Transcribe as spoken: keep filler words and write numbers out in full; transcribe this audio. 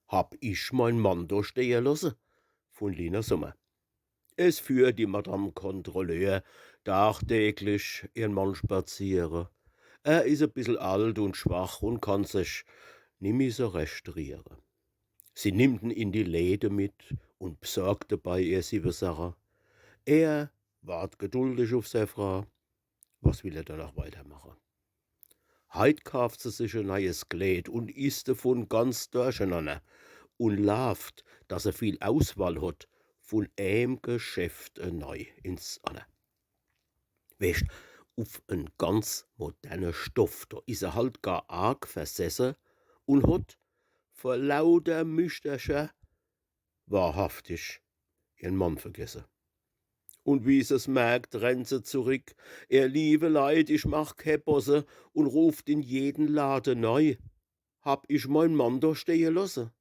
Hab ich mein Mann do stehe losse? Vun Lina Sommer. Es führt die Madame Kontrolleur dagtäglich ihren Mann spaziere. Er is e bissel alt und schwach und kann sich nimmi so recht riehre. Sie nimmt en in die Läde mit und bsorgt dabei ihr siwwe Sache. Er wart geduldig uf sei Frau. Was will er dann noch weitermache? Heit kaaft se sich e neies Kleed und is devun ganz dorchenanner und laaft, dass se viel Auswahl hot, vun eem Geschäft enei ins anner. Weescht, uf en ganz moderne Stoff, do is se halt gar arg versesse und hot vor lauter Mischtercher wahrhaftig ihren Mann vergesse. Und wie se's merkt, rennt se zurück. Ihr liewe Leit, ich mach ke Bosse, und ruft in jeden Lade nei: Hab ich mein Mann do stehe losse?